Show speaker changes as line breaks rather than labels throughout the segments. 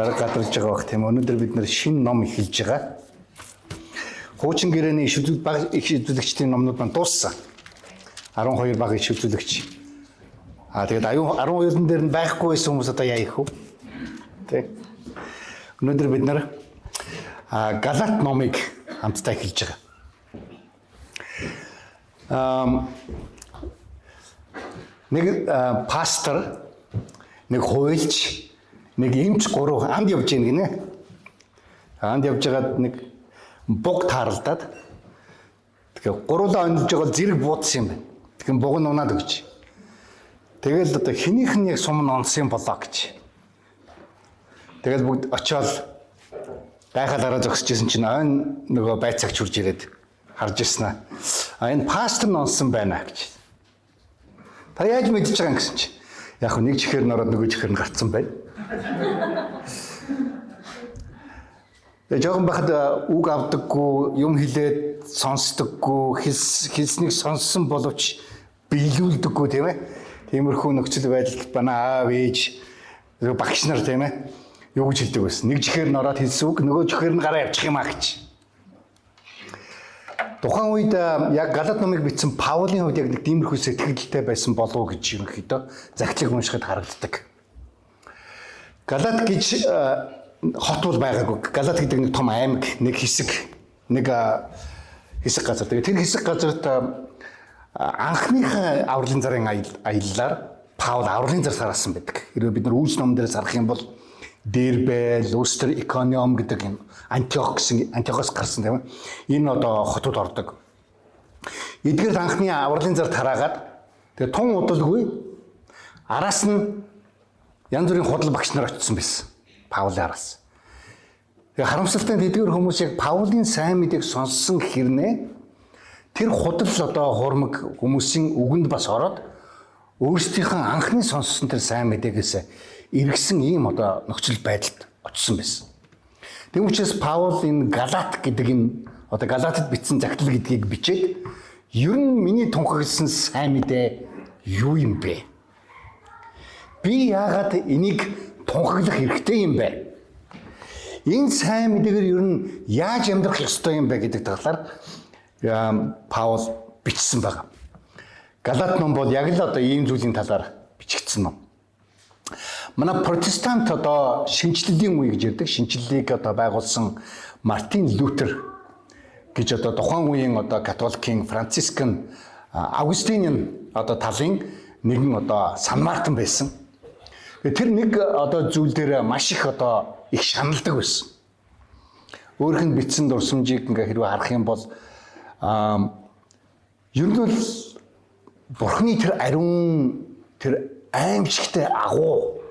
Бараг гадарж байгаа бах тийм. Өнөөдөр бид нэр шинэ ном эхэлж байгаа. Хуучин гэрээний иш үзүүл баг их үзүүлэгчдийн номнууд маань дууссан. 12 баг иш үзүүлэгч. Аа тэгээд 12-н дээр нь байхгүй байсан хүмүүс одоо яа их вэ? Тэ. Өнөөдөр бид нэр Галат номыг хамтдаа эхэлж байгаа. Нэг пастор, нэг хуульч, нэг эмч гурав анд явж гин гинэ. Анд явж байгаад нэг буг тааралдаад тэгэхээр гурлаа онилж байгаа зэрэг буудсан юм байна. Тэгэхээр буг нь унаад өгч. Тэгэл одоо хэнийх нь яг сум нь онсон юм болоо гэж. Тэгэл бүгд очиод гайхалаараа зогсож исэн чинь ойн нөгөө байцаагч хурж ирээд харж ирсэн аа. А энэ пастор нь онсон байна гэж. Та яаж мэдчихэж байгаа юм гэсэн чи. Яг нэг чихэр нь ороод нөгөө чихэр нь гарцсан байна. Тэгээ жоохон байхад үг авдаггүй, юм хэлээд сонсдоггүй, хэлснийг сонссон боловч биелүүлдэггүй тийм ээ. Тиймэрхүү нөхцөл байдалд манай аав ээж багш нар тийм ээ. Юу гэж хэлдэг байсан. Нэг чихэр нь ороод хэлсэн үг нөгөө чихэр нь гараа явчих юм а гэж. Тухайн үед яг Галат номыг бичсэн Паулийн хувьд яг нэг тиймэрхүү сэтгэлдэлтэй байсан болов уу гэж ерөнхийдөө загтлыг уншихад харагддаг. Галат гэж хот бол байгаагүй. Галат гэдэг нэг том аймаг, нэг хэсэг, нэг хэсэг газар. Тэгээд тэр хэсэг газарт анхныхаа авралын зарын аяллаар Паул авралын зар сараасан байдаг. Хэрвээ бид нар Үйлс номон дээр сарах юм бол Дербе, Лустер, Икониум гэдэг юм Антиох гэсэн Антиохоос гарсан тийм ээ. Энэ одоо хотууд ордог. Эдгээр анхны авралын зар тараагаад тэгээ тун удалгүй араас нь янз бүрийн худал багш нар очсон байсан. Паулийн араас. Тэгээ харамсалтай нь тэдгээр хүмүүс яг Паулийн сайн мэдээг сонссон хэрнээ тэр худал одоо хурмаг хүмүүсийн үгэнд бас ороод өөрсдийнхөө анхны сонссон тэр сайн мэдээгээс эргэсэн ийм одоо нөхцөл байдалд очсон байсан. Тэм учраас Паул энэ Галат гэдэг энэ одоо Галатад бичсэн загтал гэдгийг бичээд ер нь миний тунхагласан сайн мэдээ юу юм бэ? Би яагаад энийг тунхаглах хэрэгтэй юм бэ? Энэ сайн мэдээгээр ер нь яаж амьдрах ёстой юм бэ гэдэг талаар Паул бичсэн байгаа. Галат ном бол яг л одоо ийм зүйлийн талаар бичигдсэн ном. Манай протестант одоо шинэчлэлийн үе гэж ярьдаг. Шинэчлэлийг одоо байгуулсан Мартин Лютер гэж одоо тухайн үеийн одоо католикийн Францискан Августинийн одоо талын нэгэн одоо Сан Мартин байсан. Тэр нэг одоо зүйл дээр маш их одоо их шаналдаг байсан. Өөрөх нь бичсэн дурсамжийг ингээ хэрвээ харах юм бол ер нь бол Бурхны тэр ариун тэр аимшигтай агуу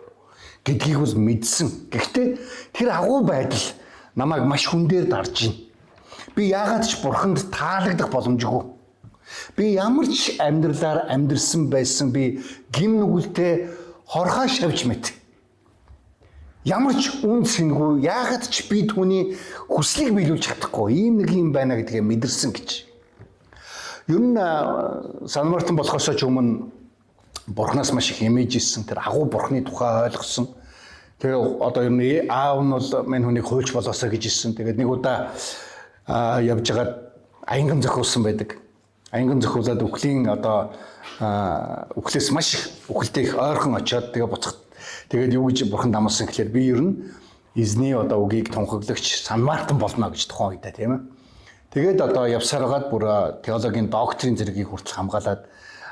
гэдгийг бол мэдсэн. Гэхдээ тэр агуу байдал намайг маш хүн дээр дарж байна. Би яагаад ч бурханд таалагдах боломжгүй. Би ямар ч амьдралаар амьдрсан байсан би гим нүгэлтэй хорхоо шавж мэт. Ямар ч үн цэнгүй яагаад ч би түүний хүслийг биелүүлж чадахгүй ийм нэг юм байна гэдгээ мэдэрсэн гэж. Ер нь Сан Мартин болохоос ч өмнө бурхнаас маш их имиж ирсэн. Тэр агуу бурхны тухай ойлгосон. Тэгээ одоо ер нь аав нь бол мань хүнийг хуульч болоосоо гэж ирсэн. Тэгээд нэг удаа явж байгаад аянган зохиулсан байдаг. Аянган зохиулаад үхлийн одоо үхлээс маш их үхэлтэй их ойрхон очиод тэгээ буцах. Тэгээд юу гэж бурхан дамуулсан гэхлээр би ер нь эзний одоо үгийг тунхаглагч Сан Мартин болно гэж тухайн үедээ тийм ээ. Тэгээд одоо явсаар байгаад бүр теологийн докторийн зэргийг хүртэл хамгаалаад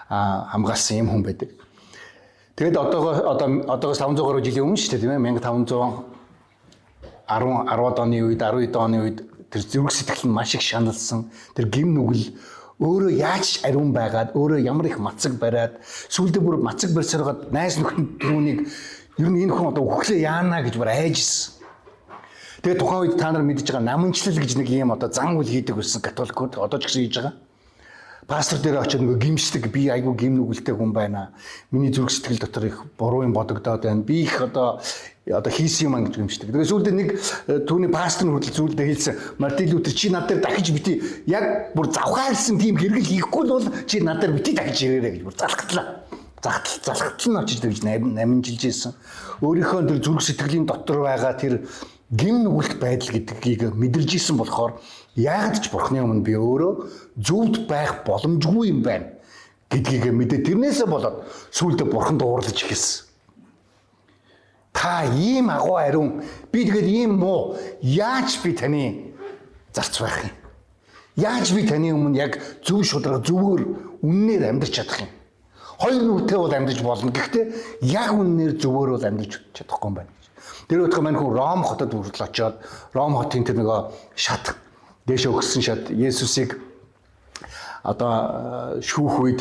хамгаалсан юм хүн байдаг. Тэгээд одоогоос 500 гаруй жилийн өмнө шүү дээ тийм ээ 1510 10-ад оны үед 12 оны үед тэр зүрх сэтгэл нь маш их шаналсан. Тэр гим нүгэл өөрөө яаж ариун байгаад өөрөө ямар их мацаг бариад сүүлдээ бүр мацаг барьсаар байгаад найз нөхдөд түүнийг ер нь энэ хүн одоо үхлээ яана гэж бүр айж ирсэн. Тэгээ тухайн үед та нар мэдж байгаа наманчлал гэж нэг ийм одоо зан үйл хийдэг байсан католикууд одоо ч гэсэн хийж байгаа. Пастор дээр очиод нөгөө гимшдэг би айгүй гим нүгэлтэй хүн байна. Миний зүрх сэтгэл дотор их буруу юм бодогдоод байна. Би их одоо хийсэн юм аа гэж гимшдэг. Тэгээ сүүлдээ нэг түүний пастор нь хүртэл сүүлдээ хэлсэн Мартин Лютер чи над дээр дахиж бити яг бүр завхаарсан тийм хэрэгэл хийхгүй л бол чи над дээр бити дахиж ирээрэй гэж бүр залхатлаа. Загтал залхтал нь очиж тэгж намжилж исэн. Өөрийнхөө тэр зүрх сэтгэлийн дотор байгаа тэр гим нүгэлт байдал гэдгийг мэдэрж исэн болохоор яагаад ч Бурхны өмнө би өөрөө зөвд байх боломжгүй юм байна гэдгийг мэдээ, тэрнээсээ болоод сүүлдээ Бурханд уурлаж эхэлсэн. Та ийм агуу ариун, би тэгээд ийм муу, яаж би таны зарц байх юм? Яаж би таны өмнө яг зөв шударга, зөвөр, үннээр амьдрч чадах юм? Хоёр нүртэй бол амьдарч болно. Гэхдээ яг үннээр, зөвөөр бол амьдарч чадахгүй юм байна гэж. Тэр өдгөө мань хүн Ром хотод хүртэл очиод, Ром хотын тэр нөгөө шат, дээшээ өгсөн шат, Есүсийг одоо шүүх үед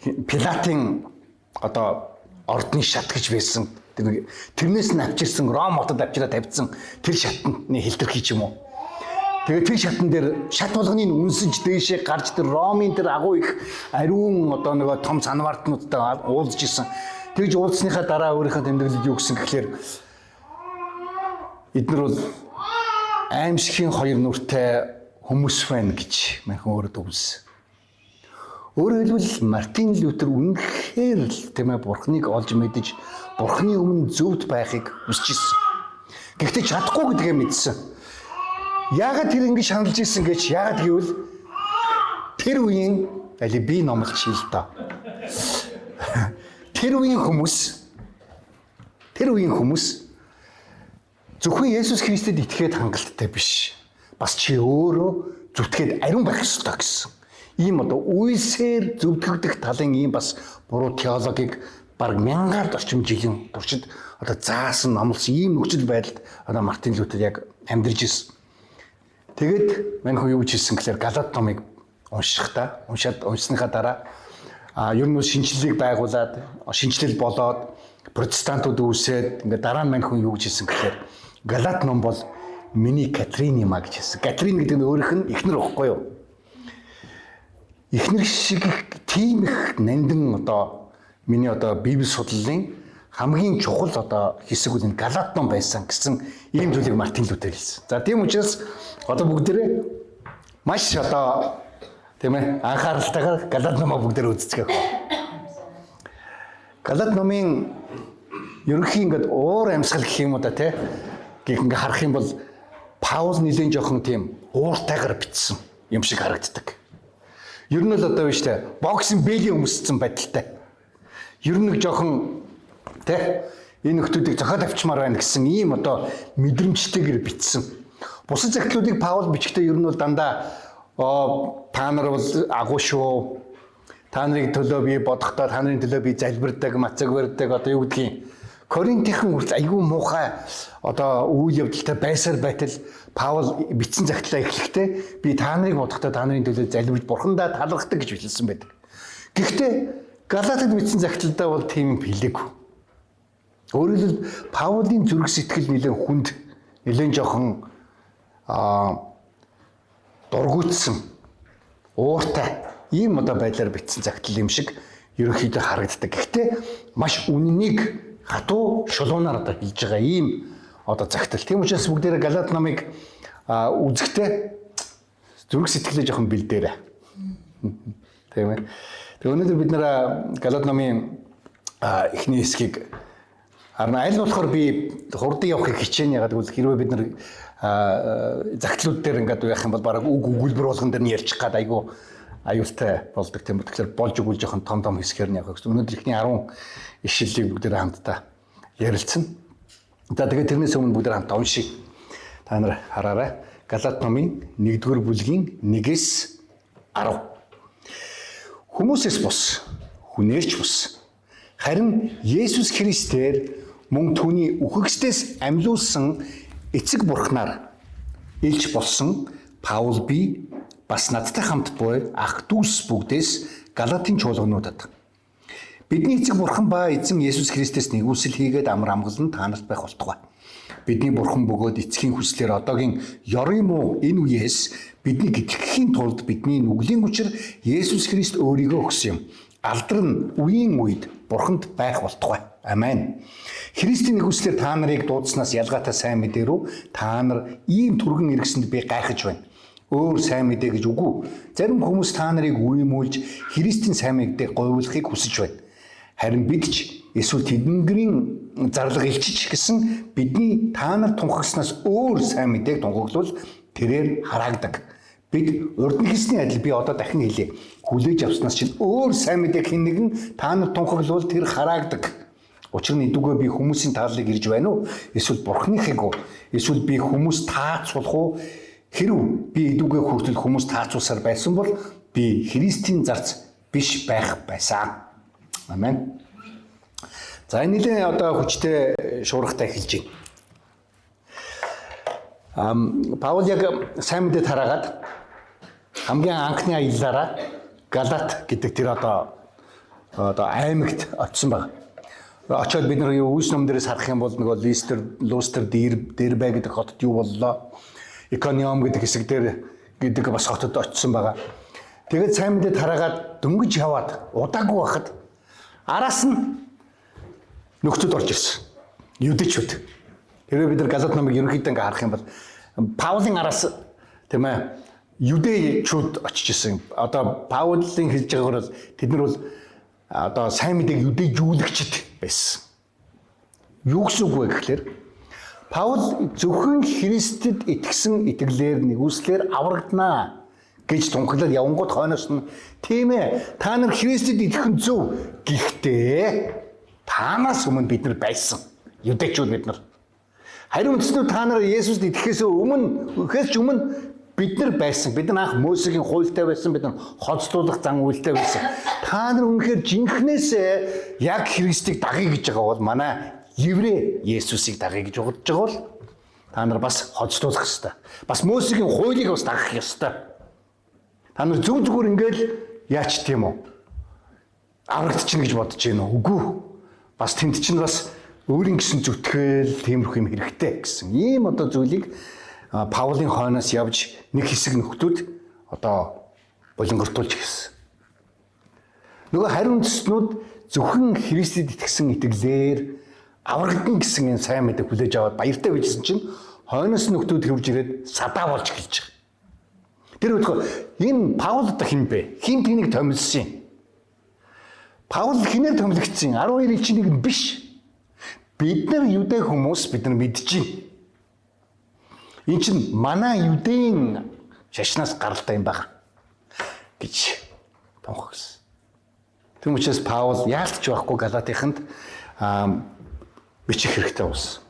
Пилатын одоо ордны шат гэж байсан. Тэр тэрнээс нь авчирсан, Ром хотод авчираа тавьсан тэр шатны хилтерхий ч юм уу. Тэгээд тэр шатан дээр шат болгоныг үнсэж дээшээ гарч, тэр Ромын тэр агуу их ариун одоо нөгөө том санвартнуудтай уулзж исэн. Тэгж уулзсныхаа дараа өөрийнхөө тэмдэглэлд юу гэсэн гэхлээр эднэр бол аимшигын хоёр нүртэй хүмүүс байна гэж манхан өөрөө дүгнсэн. Өөрөөр хэлбэл, Мартин Лютер үнэхээр л, тийм ээ, Бурхныг олж мэдэж, Бурхны өмнө зөвхт байхыг хүсэж ирсэн. Гэхдээ чадахгүй гэдгээ мэдсэн. Яагаад тэр ингэж шаналж ирсэн гэж, яагаад гэвэл тэр үеийн али би номлож хэл та. Тэр үеийн хүмүүс зөвхөн Есүс Христэд итгээд хангалттай биш. Бас чи өөрөө зүтгээд ариун байх ёстой гэсэн. Ийм одоо үйлсээр зөвтгөгдөх талын ийм бас буруу теологийг бараг мянгаар орчим жилийн туршид одоо заасан, номлосон ийм нөхцөл байдалд одоо Мартин Лютер яг амьдарч ирсэн. Тэгээд мань хүн юу гэж хэлсэн гэхээр Галат номыг уншихдаа, уншаад, уншсныхаа дараа ер нь шинэчлэлийг байгуулад, шинэчлэл болоод, протестантууд үүсээд, ингээд дараа нь мань хүн юу гэж хэлсэн гэхээр Галат ном бол миний Катрин юм а гэж хэлсэн. Катрин гэдэг нь өөрийнх нь эхнэр байхгүй юу? Эхнэр шиг тийм их нандин одоо миний одоо Библи судлалын хамгийн чухал одоо хэсэг үл энэ Галат ном байсан гэсэн ийм зүйлийг Мартин Лютер хэлсэн. За, тийм учраас одоо бүгдээрээ маш одоо, тийм ээ, анхааралтайгаар Галат номоо бүгдээрээ үзцгээх. Галат номын ерөнхий ингээд уур амьсгал гэх юм уу да, тий, гэх ингээ харах юм бол Паул нэлээд жоохон тийм ууртайгаар бичсэн юм шиг харагддаг. Ер нь л одоо биш те, боксын бэлийн өмссөн байдалтай. Ер нь нэг жоохон, тий, энэ нөхдүүдийг зохиод авчмаар байна гэсэн ийм одоо мэдрэмжтэйгээр бичсэн. Бусад захидлуудыг Паул бичихдээ ер нь бол дандаа та нар бол агуу шүү. Та нарыг төлөө би бодохдоо, та нарын төлөө би залбирдаг, мацаг барьдаг, одоо юу гэдгийг, Коринтийнхэн хүртэл айгүй муухай одоо үйл явдалтай байсаар байтал Паул бичсэн захидлаа эхлэхдээ би та нарыг бодохдоо та нарын төлөө залбирч бурхандаа талархдаг гэж хэлсэн байдаг. Гэхдээ Галатад бичсэн захидалдаа бол тийм хэлээгүй. Өөрөөр хэлбэл, Паулийн зүрх сэтгэл нэлээд хүнд, нэлээд жоохон дургуутсан, ууртай ийм одоо байдлаар бичсэн захидал юм шиг ерөнхийдөө харагддаг. Гэхдээ маш үнэнийг хатуу шулуунаар одоо хэлж байгаа ийм одоо захидал. Тийм учраас бүгдээрээ Галат номыг үзэхдээ зүрх сэтгэлээ жоохон бэлдээрэй. Тийм ээ. Тэгээ өнөөдөр бид нэр Галат номын эхний хэсгийг харна. Аль болохоор би хурдан явахыг хичээнэ. Ягаад гэвэл хэрвээ бид нар захидлууд дээр ингээд байх юм бол бараг үг өгүүлбэр болгон дээр нь ярьчих гад айгүй аюултай болдог, тийм үү. Тэгэхээр болж өгвөл жоохон том том хэсгээр нь явах гэсэн. Өнөөдөр эхний 10 ишлэлийг бүгдээр хамтдаа ярилцсан. За, тэгээд тэрнээс өмнө бүгдээр хамтдаа уншъя. Та нар хараарай. Галат номын 1-р бүлгийн 1-ээс 10. Хүмүүсээс бус, хүнээс ч бус. Харин Есүс Христээр мөн түүний үхэгсдээс амьлуулсан эцэг Бурхнаар элч болсон Паул би бас надтай хамт буй ах дүүс бүгдээс Галатын чуулгануудад бидний эцэг Бурхан ба эзэн Есүс Христээс нигүүлсэл хийгээд амар амгалан та нарт байх болтугай. Бидний Бурхан бөгөөд эцгийн хүслээр одоогийн ёрын муу энэ үеэс бидний гэтлэхийн тулд бидний нүглийн учир Есүс Христ өөрийгөө өгсөн юм. Алдар нь үеийн үед Бурханд байх болтугай. Амен. Христийн нигүүлслээр та нарыг дуудсанаас ялгаатай сайн мэдээ рүү та нар ийм түргэн эргэсэнд би гайхаж байна. Өөр сайн мэдээ гэж үгүй. Зарим хүмүүс та нарыг үймүүлж Христийн сайн мэдээг говьлахыг хүсэж байна. Харин бид ч эсвэл тэднгэрийн зарлага илчиж гэсэн бидний та нар тунхагснаас өөр сайн мэдээг тунхаглавал тэрээр хараагдаг. Бид урд нь хэлсний адил би одоо дахин хэлье. Хүлээж авснаас чинь өөр сайн мэдээг хэн нэгэн та нар тунхаглавал тэр хараагдаг. Учир нь эдүгээ би хүмүүсийн тааллыг ирж байна уу? Эсвэл бурхныхыг үү? Эсвэл би хүмүүс таацуулах уу? Хэрв би эдүгээ хүртэл хүмүүс таацуулсаар байсан бол би Христийн зарц биш байх байсан. Амен. За энэ нэлээ одоо хүчтэй шуургатай эхэлж байна. Паул яг сайн мэдээ тараагаад хамгийн анхны аяллаараа Галат гэдэг тэр одоо аймагт очисон байна. Очоод бид нар юу Үйлс номон дээрээс харах юм бол нөгөө Листер, Лустер, Дербэ гэдэг хотод юу боллоо? Икониум гэдэг хэсэг дээр гэдэг бас хотод очисон байгаа. Тэгээд сайн мэдээ тараагаад дөнгөж яваад удаагүй байхад араас нь нөхцөд орж ирсэн. Юдэчүүд. Тэрээр бид нар Галат номыг ерөнхийдөө ингээ харах юм бол Паулын араас тийм ээ юдэчүүд очиж исэн. Одоо Паулын хэлж байгаагаар бол тэд нар бол одоо сайн мэдээг юдэжүүлэгчд байсан. Юу гэсэн үг вэ гэхлээр Паул зөвхөн Христэд итгэсэн итгэлээр нэгүслээр аврагдана гэж тунхаглаад явангууд хойноос нь тийм ээ та нар Христэд итгэх нь зөв, гэхдээ танаас өмнө бид нар байсан. Юдэчүүд бид нар. Харин үндснүү та нар Есүст итгэхээс өмнө, үхээс ч өмнө бид нар байсан. Бид нар анх Мосегийн хуультай байсан, бид нар хоцлуулах зан үйлтэй байсан. Та нар үнэхээр жинхнээсээ яг Христийг дагъя гэж байгаа бол манай еврей Есүсийг дагъя гэж бодож байгаа бол та нар бас хоцлуулах ёстой. Бас Мосегийн хуулийг бас дагах ёстой. Та нар зөв зүгээр ингээл яач тийм үү? Аврагдчихна гэж бодож байна уу? Үгүй. Бас тэнд чинь бас өөрийн гэсэн зүтгэл, тиймэрхүү юм хэрэгтэй гэсэн. Ийм одоо зүйлийг Паулын хойноос явж нэг хэсэг нөхдүүд одоо болонгортуулж гисэн. Нөгөө харин үндэстнүүд зөвхөн Христэд итгэсэн итгэлээр аврагдана гэсэн энэ сайн мэдээг хүлээж аваад баяртай байжсэн чинь хойноос нөхдүүд хөвж ирээд садаа болж эхэлж байгаа. Тэр үедээ энэ Паул одоо хэн бэ? Хэн тэнийг томилсон юм? Паул хинээр томилогдсон? 12 элчийн нэг нь биш. Бид нар юдэ хүмүүс, бид нар мэдэж байна. Энэ чинь манай юдэйн шашнаас гаралтай юм байна гэж тунхагласан. Тэм учраас Паул яалтч байхгүй Галатынханд бичих хэрэгтэй болсон.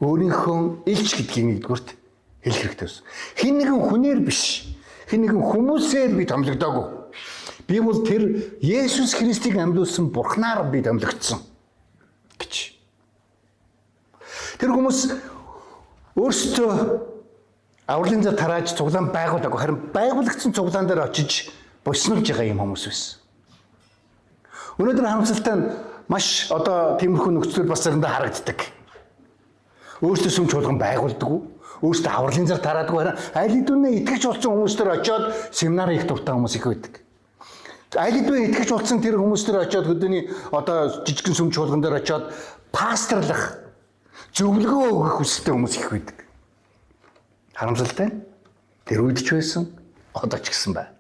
Өөрийнхөө элч гэдгийг нэгдүгüрт хэлэх хэрэгтэй байсан. Хэн нэгэн хүнээр биш, хэн нэгэн хүмүүсээр би томилогдоогүй. Би бол тэр Есүс Христийг амьлуулсан Бурхнаар би томилогдсон гэж. Тэр хүмүүс өөрсдөө авралын зар тарааж цуглаан байгуулаагүй, харин байгуулагдсан цуглаан дээр очиж боснолж байгаа юм хүмүүс байсан. Өнөөдөр харамсалтай нь маш одоо тиймэрхүү нөхцөл бас заримдаа харагддаг. Өөрсдөө сүм чуулган байгуулдаггүй, өөрсдөө авралын зар тараадгүй, харин аль хэдийнэ итгэж болсон хүмүүс төр очиод семинар хийх дуртай хүмүүс их байдаг. Аль хэдийнэ итгэж болсон тэр хүмүүс төр очиод хөдөөний одоо жижигхэн сүм чуулган дээр очиод пасторлах, зөвлөгөө өгөх хүсэлтэй хүмүүс их байдаг. Харамсалтай нь тэр үед ч байсан, одоо ч гэсэн байна.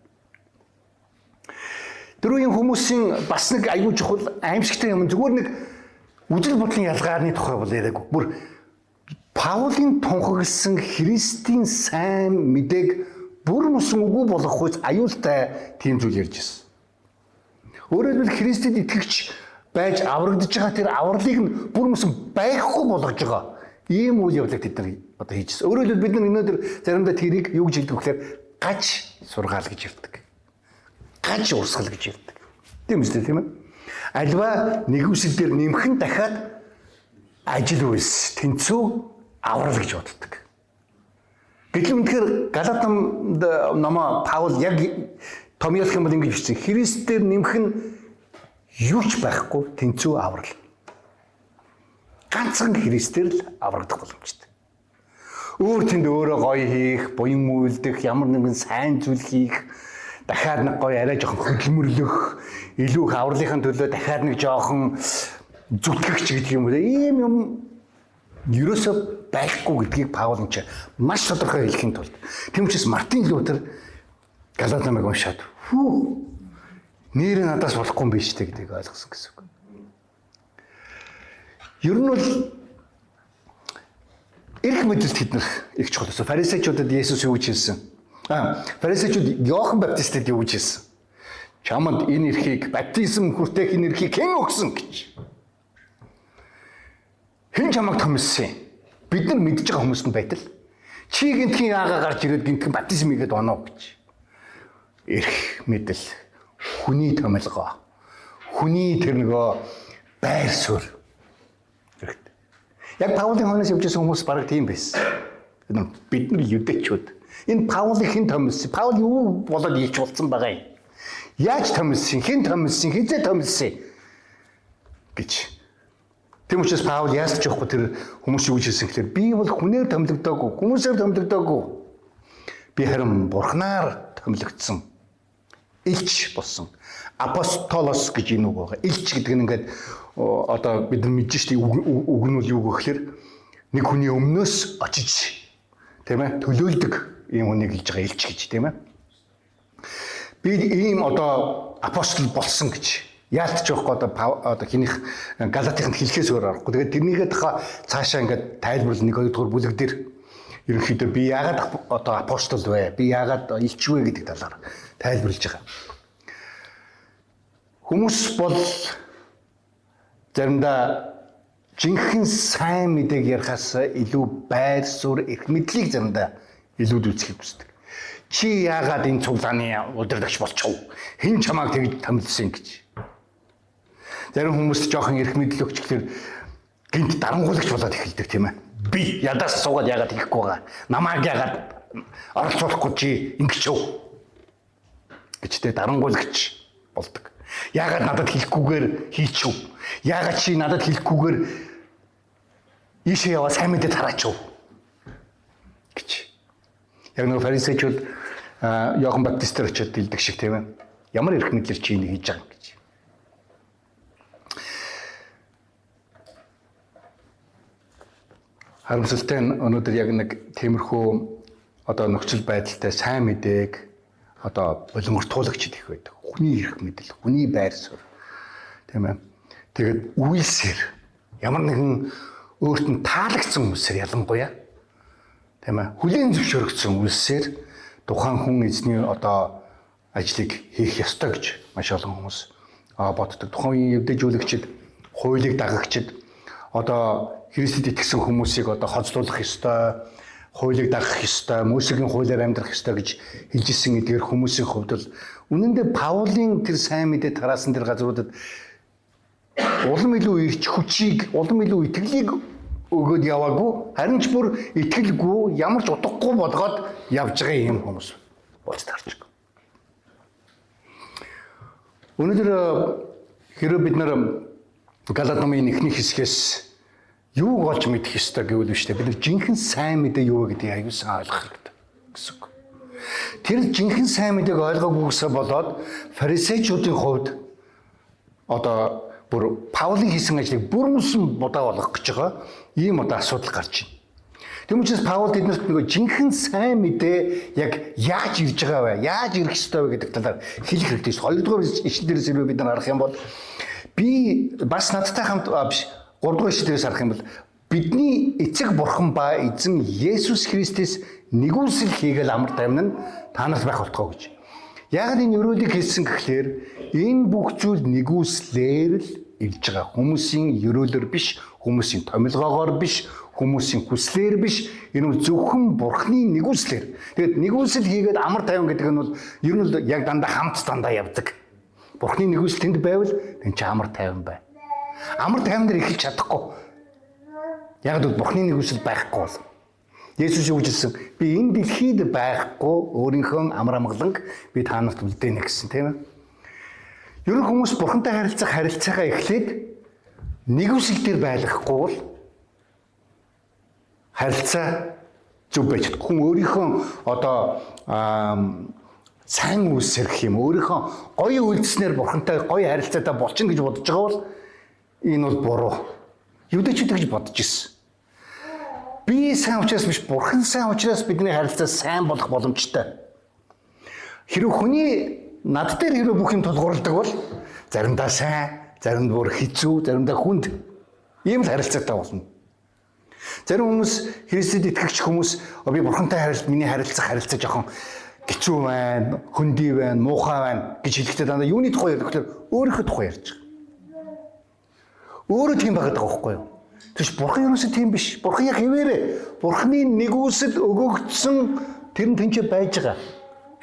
Тэр үеийн хүмүүсийн бас нэг аюул чухал аимшигтай юм зүгээр нэг үзэл бодлын ялгааны тухай бол яриаггүй. Бүр Паулын тунхагласан Христийн сайн мэдээг бүр мөсөн үгүй болгох үс аюултай тийм зүйл ярьж ирсэн. Өөрөөр хэлбэл Христэд итгэгч байж аврагдж байгаа тэр авралыг нь бүр мөсөн байхгүй болгож байгаа ийм үйл явдлыг тэд нар одоо хийж ирсэн. Өөрөөр хэлбэл бид нар өнөөдөр заримдаа тэрийг юу гэж хэлдэг вэ гэхээр гаж сургаал гэж ярьдаг. Гаж урсгал гэж ярьдаг. Тийм үстэй тийм ээ. Альва нэгүсэл дээр нэмхэн дахиад ажил үйлс тэнцүү аврал гэж боддог. Гэтэл үнэхээр Галат номоо Паул яг томьёолох юм бол ингэж бичсэн. Христээр нэмэх нь юу ч байхгүй тэнцүү аврал. Ганцхан Христээр л аврагдах боломжтой. Өөр тэнд өөрөө гоё хийх, буян үйлдэх, ямар нэгэн сайн зүйл хийх, дахиад нэг гоё арай жоохон хөдөлмөрлөх, илүү их авралынхаа төлөө дахиад нэг жоохон зүтгэх ч гэдэг юм уу. Ийм юм ерөөсөө байхгүй гэдгийг Паул энэ маш тодорхой хэлэхийн тулд. Тийм учраас Мартин Лютер Галат номыг уншаад хүү нэр надаас болохгүй юм биш үү гэдгийг ойлгосон гэсэн үг. Ер нь бол эрх мэдэлд тэд нар их чухал байсан. Фарисеучудад Есүс юу гэж хэлсэн? Фарисеучуд Иохан Баптистэд юу гэж хэлсэн? Чамд энэ эрхийг, баптизм хүртэх энэ эрхийг хэн өгсөн гэж. Хэн чамайг томилсон юм? Бид нар мэдж байгаа хүмүүс нь байтал. Чи гинтхэн яагаа гарч ирээд гинтхэн баптизм хийгээд оноо гэж. Эрх мэдэл, хүний томилгоо, хүний тэр нөгөө байр суурь хэрэгтэй. Яг Паулийн хойноос явж байсан хүмүүс бараг тийм байсан. Бид нар юдэчүүд. Энэ Паулыг хэн томилсон? Паул юу болоод илч болсон байгаа юм? Яаж томилсон? Хэн томилсон? Хизээ томилсон? Гэж. Тийм учраас Паул яасан ч явахгүй тэр хүмүүс юу гэж хэлсэн гэхээр би бол хүнээр томилогдоогүй, хүмүүсээр томилогдоогүй. Би харин Бурханаар томилогдсон. Илч болсон. Апостолос гэж энэ үг байгаа. Илч гэдэг нь ингээд одоо бид нар мэдж штеп үг нь бол юу гэхээр нэг хүний өмнөөс очиж, тийм ээ, төлөөлдөг ийм хүнийг хэлж байгаа илч гэж, тийм ээ. Би ийм одоо апостол болсон гэж яалтч явахгүй одоо хинийх Галатынд хэлэхээс өөр аргагүй. Тэгээд тэрнийгээ цаашаа ингээд тайлбарлал 1 2 дугаар бүлэг дээр ерөнхийдөө би яагаад одоо апостол вэ? Би яагаад илч вэ гэдэг талаар тайлбарлаж байгаа. Хүмүүс бол заримдаа жинхэнэ сайн мэдээг ярихаас илүү байр суурь эрх мэдлийг заримдаа илүү дүүцхийг хүсдэг. Чи яагаад энэ цуглааны удирдагч болчихов? Хэн чамааг тэгж томилсон гэж. Зарим хүмүүст жоохон эрх мэдэл өгчихлөөр гинт дарангуулагч болоод эхэлдэг, тийм ээ. Би ядаас суугаад яагаад хийхгүй байгаа? Намааг яагаад оролцуулахгүй чи ингэчв? Гэж тэ дарангуулагч болдог. Яагаад надад хэлэхгүйгээр хийчихв? Яагаад чи надад хэлэхгүйгээр ийшээ яваа сайн мэдээ тараачв? Гэж. Яг нэг фарисеучуд Иохан Баптистээр очиод хэлдэг шиг, тийм ээ. Ямар эрх мэдлэр чи энийг хийж байгаа юм гэж. Харамсалтай нь өнөөдөр яг нэг тиймэрхүү одоо нөхцөл байдалтай сайн мэдээг одоо болонгортуулагчд их байдаг. Хүний эрх мэдэл, хүний байр суурь, тийм ээ. Тэгээд үйлсээр ямар нэгэн өөрт нь таалагдсан хүмүүсээр ялангуяа, тийм ээ, хүлээн зөвшөөрөгдсөн үйлсээр тухайн хүн эзний одоо ажлыг хийх ёстой гэж маш олон хүмүүс боддог. Тухайн үеийн евдэжүүлэгчид, хуулийг дагагчид одоо Христэд итгэсэн хүмүүсийг одоо хоцлуулах ёстой, хуулийг дагах ёстой, Мөсегийн хуулиар амьдрах ёстой гэж хэлж исэн эдгээр хүмүүсийн хувьд бол үнэн дээр Паулийн тэр сайн мэдээ тараасан тэр газруудад улам илүү ирч хүчийг, улам илүү итгэлийг өгөөд яваагүй, харин ч бүр итгэлгүй, ямар ч утгагүй болгоод явж байгаа юм хүмүүс болж таарч байгаа. Өнөөдөр хэрвээ бид нар Галат номын эхний хэсгээс юуг олж мэдэх ёстой гэвэл биш үү? Бид нар жинхэнэ сайн мэдээ юу вэ гэдгийг аюул сан ойлгох хэрэгтэй гэсэн үг. Тэр жинхэнэ сайн мэдээг ойлгоогүйгээсээ болоод фарисеучуудын хувьд одоо бүр Паулийн хийсэн ажлыг бүрмсэн будаа болгох гэж байгаа ийм одоо асуудал гарч байна. Тэм учраас Паул тэднэрт нөгөө жинхэнэ сайн мэдээ яг яаж ирж байгаа вэ? Яаж ирэх ёстой вэ гэдэг талаар хэлэх хэрэгтэй. Хоёрдугаар ишлэл дээрээс хэрвээ бид нар харах юм бол би бас надтай хамт биш 3 дугаар ишлэл дээрээс харах юм бол бидний эцэг бурхан ба эзэн Есүс Христэс нэгүсэл хийгээл амар тайван нь та нарт байх болтгоо гэж. Яг энэ өрөөлийг хэлсэн гэхлээр энэ бүх зүйл нэгүслээр л ирж байгаа. Хүмүүсийн ерөөлөөр биш, хүмүүсийн томилгоогоор биш, хүмүүсийн хүслээр биш. Энэ бол зөвхөн Бурхны нэгүслээр. Тэгээд нэгүсэл хийгээд амар тайван гэдэг нь бол ер нь бол яг дандаа хамт дандаа явдаг. Бурхны нэгүсэл тэнд байвал тэн чи амар тайван бай. Амар тайван дээр эхэлж чадахгүй. Яг л Бурхны нэгүсэл байхгүй бол. Есүс юу гэж хэлсэн? Би энэ дэлхийд байхгүй өөрийнхөө амар амгаланг би та нарт үлдээнэ гэсэн, тийм ээ. Ер нь хүмүүс Бурхантай харилцах харилцаагаа эхлээд нэгүсэл дээр байлгахгүй бол харилцаа зөв байж чадахгүй. Хүн өөрийнхөө одоо сайн үйлсэр гэх юм, өөрийнхөө гоё үйлснээр Бурхантай гоё харилцаатай болчихно гэж бодож байгаа бол энэ бол буруу. Юудэчүүд гэж бодож ирсэн. Би сайн учраас биш, Бурхан сайн учраас бидний харилцаа сайн болох боломжтой. Хэрвээ хүний над дээр хэрвээ бүх юм тулгуурладаг бол заримдаа сайн, заримдаа бүр хэцүү, заримдаа хүнд. Ийм л харилцаатай болно. Зарим хүмүүс Христэд итгэгч хүмүүс би бурхантай харилцаа миний харилцах харилцаа жоохон гिचүү байна, хөндөй байна, муухай байна гэж хэлэхдээ дандаа юуны тухай ярьдаг гэхээр өөрийнхөө тухай ярьж байгаа. Өөрөө тийм байгаад байгаа байхгүй юу? Тэгш бурхан ерөөсөө тийм биш. Бурхан яг хэвээрээ бурханы нэгүсэл өгөгдсөн тэр нь тэнцээ байж байгаа.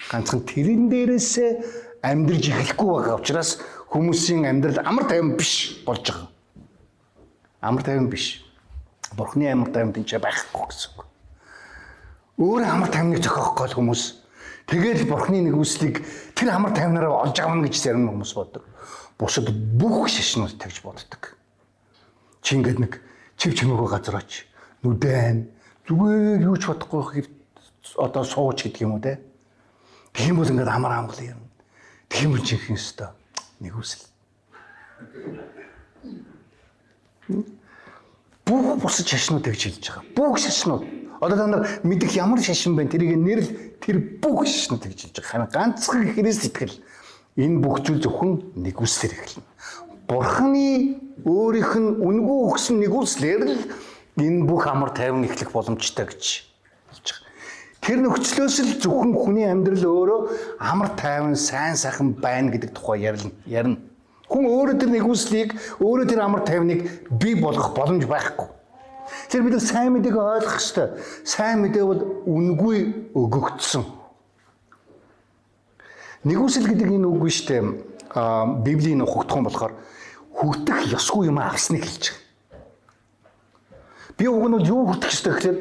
Ганцхан тэрэн дээрээсээ амьдрж эхлэхгүй байгаа учраас хүмүүсийн амьдрал амар тайван биш болж байгаа. Амар тайван биш. Бурханы амар тайван тэнцээ байхгүй гэсэн үг. Өөрөө амар тайвныг зохиох гол хүмүүс тэгэл бурханы нэгүслийг тэр амар тайвнараа олж авна гэж зарим хүмүүс боддог. Бусад бүх шашнууд тэгж боддог. Чи ингээд нэг чив чимээгүй газар оч нүдэн зүгээр юу ч бодохгүй одоо сууч гэдэг юм уу те. Тэгэх юм бол ингээд амар амгал юм. Тэгэх юм бол жинхэнэ өстой нэгүсэл. Бүх бусад шашнууд тэгж хэлж байгаа. Бүх шашнууд. Одоо та нар мэдэх ямар шашин байна тэрийг нэрл тэр бүх шашнууд тэгж хэлж байгаа. Харин ганцхан Христ итгэл энэ бүх зүйл зөвхөн нэгүслээр эхэлнэ. Бурхны өөрийнх нь үнгүй өгсөн нэгүслээр л энэ бүх амар тайван эхлэх боломжтой гэж хэлж байгаа. Тэр нөхцлөөс л зөвхөн хүний амьдрал өөрөө амар тайван, сайн сайхан байна гэдэг тухай ярина. Хүн өөрөө тэр нэгүслийг, өөрөө тэр амар тайвныг бий болгох боломж байхгүй. Тэр бид нар сайн мэдээг ойлгох ёстой. Сайн мэдээ бол үнгүй өгөгдсөн. Нэгүсэл гэдэг энэ үг нь шүү дээ. Библийн ухагдхан болохоор хүртэх ёсгүй юм авсныг хэлж байгаа. Би уг нь юу хүртэх ёстой гэхээр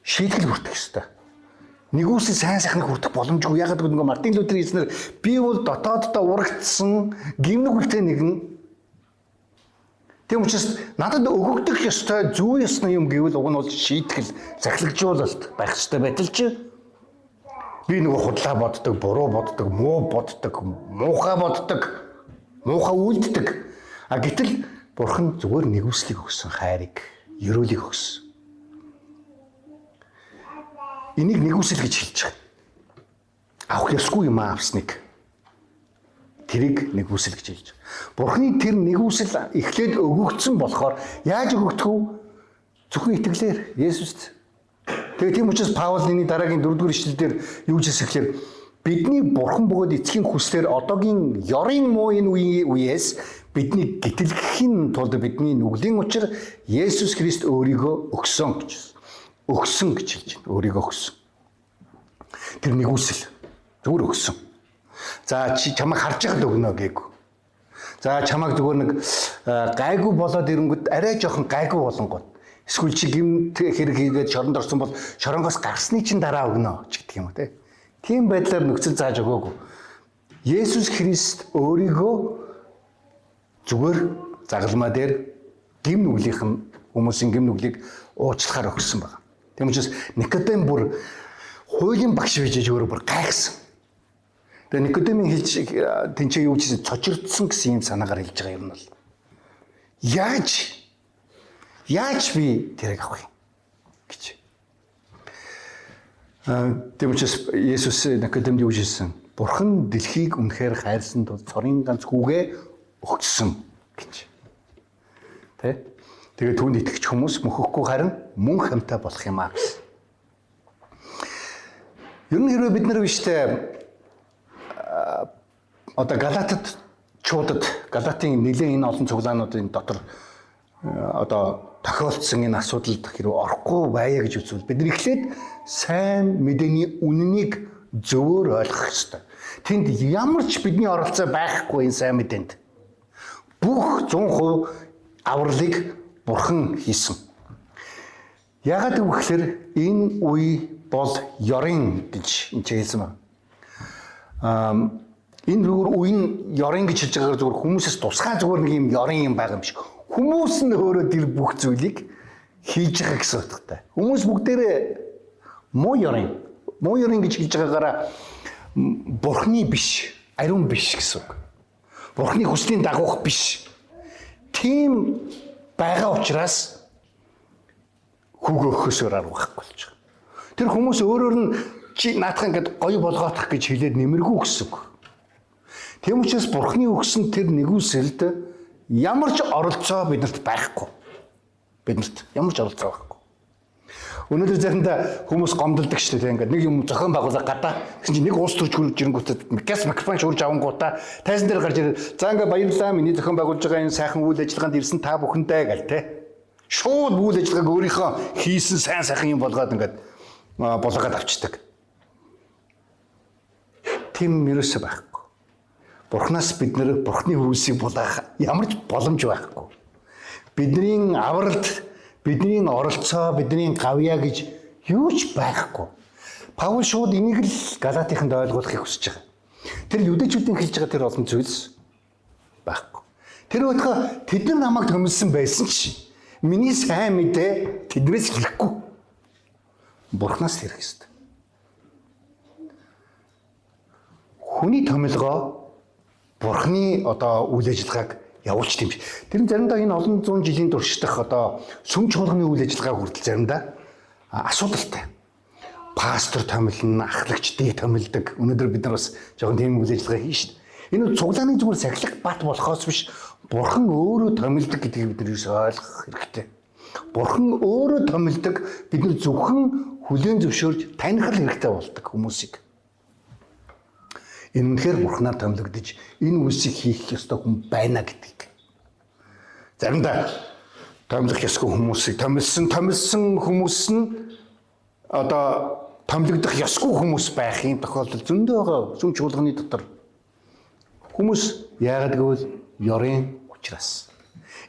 шийтгэл хүртэх ёстой. Нэгүсэл сайн сайхныг хүртэх боломжгүй. Ягаад гэвэл нөгөө Мартин Лютер хэлснээр би бол дотооддоо урагдсан гимнүг үлтэй нэгэн. Тийм учраас надад өгөгдөх ёстой зүй ёсны юм гэвэл уг нь бол шийтгэл, захилагжуулалт байх ёстой байтал чи би нөгөө худлаа боддог, буруу боддог, муу боддог, муухай боддог, муухай үйлддэг. А гэтэл бурхан зүгээр нэгүслийг өгсөн, хайрыг, ерөөлийг өгсөн. Энийг нэгүсэл гэж хэлж байгаа. Авах ёсгүй юм авсныг тэрийг нэгүсэл гэж хэлж байгаа. Бурхны тэр нэгүсэл эхлээд өгөгдсөн болохоор яаж өгөгдөх вэ? Зөвхөн итгэлээр Есүст. Тэгээ тийм учраас Паул энэ дараагийн 4-р ишлэл дээр юу гэж хэлсэн гэхээр бидний бурхан бөгөөд эцгийн хүслээр одоогийн ёрын муу энэ үеэс бидний гитэлгэхийн тулд бидний нүглийн учир Есүс Христ өөрийгөө өгсөн гэж. Өгсөн гэж хэлж байна. Өөрийгөө өгсөн. Тэр нэгүсэл зүгээр өгсөн. За чи чамайг харж байхад өгнө гээгүй. За чамайг зүгээр нэг гайгүй болоод ирэнгүүт арай жоохон гайгүй болонгууд эсвэл чи гэмт хэрэг хийгээд шоронд орсон бол шоронгоос гарсны чинь дараа өгнө ч гэдэг юм уу те. Тийм байдлаар нөхцөл зааж өгөөгүй. Есүс Христ өөрийгөө зүгээр загалмаа дээр гим нүглийнх нь хүмүүсийн гим нүглийг уучлахаар өгсөн байна. Тийм учраас Никодем бүр хуулийн багш байж өөрөө бүр гайхсан. Тэгээ Никодемийн хэлж тэнцээ юу гэж цочирдсан гэсэн юм санаагаар хэлж байгаа юм бол яаж би тэрийг авах юм гэж. Тийм учраас Есүс Никодемд юу хэлсэн? Бурхан дэлхийг үнэхээр хайрсан тул цорын ганц хүүгээ өгсөн гэж. Тэ? Тэгээ түүнд итгэж хүмүүс мөхөхгүй харин мөн хамтаа болох юм а гэсэн. Ер нь хэрвээ бид нар биш тэ одоо Галатад чуудад Галатын нэлээд энэ олон цуглаануудын дотор одоо тохиолдсон энэ асуудалд хэрвээ орохгүй байя гэж үзвэл бид нар эхлээд сайн мэдээний үнэнийг зөвөр ойлгох ёстой. Тэнд ямар ч бидний оролцоо байхгүй энэ сайн мэдээнд. Бүх 100% авралыг Бурхан хийсэн. Яагаад гэвэл энэ үе бол ёрын гэж энэ хэлсэн байна. Энэ зүгээр үе нь ёрын гэж хэлж байгаагаар зүгээр хүмүүсээс тусгай зүгээр нэг юм ёрын юм байгаа юм шиг. Хүмүүс нь өөрөө тэр бүх зүйлийг хийж байгаа гэсэн утгатай. Хүмүүс бүгдээрээ муу ёрын гэж хэлж байгаагаараа бурхны биш, ариун биш гэсэн үг. Бурхны хүслийн дагуух биш. Тийм байгаа учраас хүүгөө өгөхөөсөөр арга байхгүй болж байгаа. Тэр хүмүүс өөрөөр нь чи наадах ингээд гоё болгоотох гэж хэлээд нэмэргүй гэсэн үг. Тийм учраас бурхны өгсөн тэр нэгүсэлд ямар ч оролцоо биднэрт байхгүй. Биднэрт ямар ч оролцоо байхгүй. Өнөөдөр заримдаа хүмүүс гомдолдог шүү дээ. Ингээд нэг юм зохион байгуулалт гадаа тэгсэн чинь нэг уус төрж хөрж ирэнгүүтээ газ микрофон шуурж авангуудаа тайзан дээр гарч ирээ. За ингээд баярлалаа, миний зохион байгуулж байгаа энэ сайхан үйл ажиллагаанд ирсэн та бүхэндээ гэл те. Шууд үйл ажиллагааг өөрийнхөө хийсэн сайн сайхан юм болгоод ингээд булгаад авчдаг. Тийм ерөөсөө байхгүй. Бурханаас бид нэр Бурхны үйлсийг булаах ямар ч боломж байхгүй. Бидний авралт, бидний оролцоо, бидний гавьяа гэж юу ч байхгүй. Паул шууд энийг л Галатыханд ойлгуулахыг хүсэж байгаа. Тэр юдэчүүдийн хэлж байгаа тэр олон зүйлс байхгүй. Тэр байтугай тэд нар намайг төмөлсөн байсан ч миний сайн мэдээ тэднээс хэрэггүй. Бурханаас хэрэг ёстой. Хүний томилгоо Бурханы одоо үйл ажиллагааг явуулч тийм биш. Тэр нь заримдаа энэ олон зуун жилийн туршдах одоо сүм чуулганы үйл ажиллагаа хүртэл заримдаа асуудалтай. Пастор томилно, ахлагчдыг томилдог. Өнөөдөр бид нар бас жоохон тийм үйл ажиллагаа хийн шүү дээ. Энэ цуглааны зүгээр сахилах бат болохоос биш, Бурхан өөрөө томилдог гэдгийг бид нар юус ойлгох хэрэгтэй. Бурхан өөрөө томилдог, бид нар зөвхөн хүлээн зөвшөөрж таних л хэрэгтэй болдог хүмүүсийг. Энэ үнэхээр Бурханаар томилогдож энэ үйлсийг хийх ёстой хүн байна гэдгийг. Заримдаа томилох ёсгүй хүмүүсийг томилсон хүмүүс нь одоо томилогдох ёсгүй хүмүүс байх юм тохиолдол зөндөө байгаа сүм чуулганы дотор. Хүмүүс яагаад гэвэл ёрын учраас.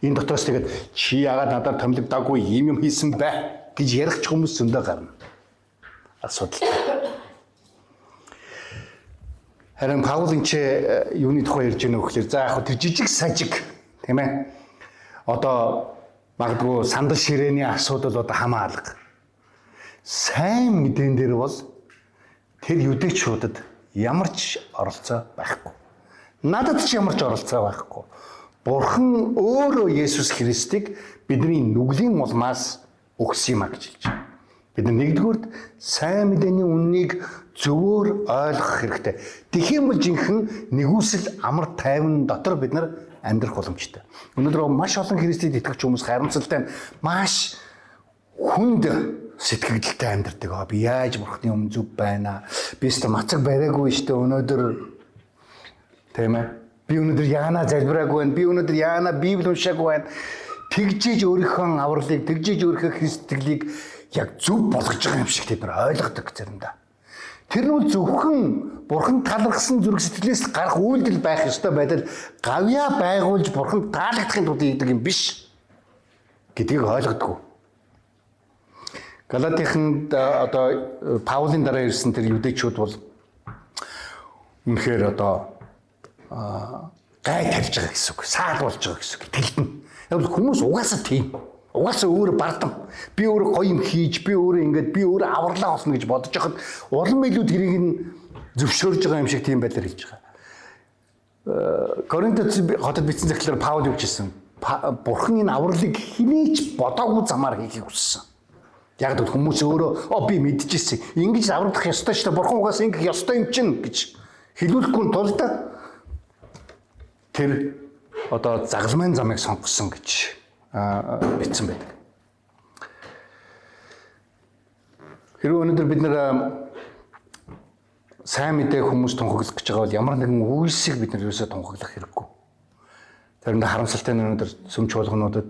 Энэ дотроос тэгээд чи яагаад надаар томилогдоогүй ийм юм хийсэн бэ гэж ярих ч хүмүүс зөндөө гарна. Асуудалтай. Харин Паул энэ ч юуны тухай ярьж байна вэ гэхээр за яг тэр жижиг сажиг тийм ээ. Одоо магадгүй сандал ширээний асуудал одоо хамаа алга. Сайн мэдэн дээр бол тэр юдэчуудад ямар ч оролцоо байхгүй. Надад ч ямар ч оролцоо байхгүй. Бурхан өөрөө Есүс Христийг бидний нүглийн улмаас өгсөн юм а гэж хэлж байна. Бид нэгдүгüрт сайн мэдээний үннийг зөвөр ойлгох хэрэгтэй. Тэгэх юм бол жинхэнэ нэгүсэл амар тайван дотор бид нар амьдрах боломжтой. Өнөөдөр маш олон Христэд итгэгч хүмүүс харамсалтай нь маш хүнд сэтгэгдэлтэй амьдардаг. Би яаж Бурхны өмнө зөв байна? Би өстө мацаг бариагүй шүү дээ өнөөдөр. Тийм ээ. Би өнөөдөр яана залбираагүй байна. Би өнөөдөр яана Библи уншаагүй байна. Тэгжиж өөрийнхөө авралыг, тэгжиж өөрийнхөө Христтгэлийг яг зөв болгож байгаа юм шиг тэд нар ойлгодог заримдаа. Тэр нь бол зөвхөн Бурхан талархсан зүрх сэтгэлээс гарах үйлдэл байх ёстой байдал гавьяа байгуулж Бурхан таалагдахын тулд хийдэг юм биш гэдгийг ойлгодгоо. Галатыханд одоо Паулийн дараа ирсэн тэр юдэчүүд бол үнэхээр одоо гай тарьж байгаа гэсэн үг, саад болж байгаа гэсэн үг. Итгэлтэн. Яг бол хүмүүс угаасаа тийм. Угаасаа өөрөө бардам. Би өөрөө гоё юм хийж, би өөрөө ингээд, би өөрөө авралаа олно гэж бодож байхад улам илүү тэрийг нь зөвшөөрж байгаа юм шиг тийм байдлаар хэлж байгаа. Коринтод хотод бичсэн захидлаар Паул юу гэсэн? Бурхан энэ авралыг хинээч бодоогүй замаар хийхийг хүссэн. Яг л хүмүүс өөрөө би мэдчихсэн. Ингэж аврагдах ёстой шүү дээ. Бурхан угаасаа ингэх ёстой юм чинь гэж хэлүүлэхгүй тулд тэр одоо загалмайн замыг сонгосон гэж бичсэн байдаг. Хэрвээ өнөөдөр бид нэр сайн мэдээ хүмүүс тунхаглах гэж байгаа бол ямар нэгэн үйлсийг бид нар ерөөсөө тунхаглах хэрэггүй. Заримдаа харамсалтай нь өнөөдөр сүм чуулгануудад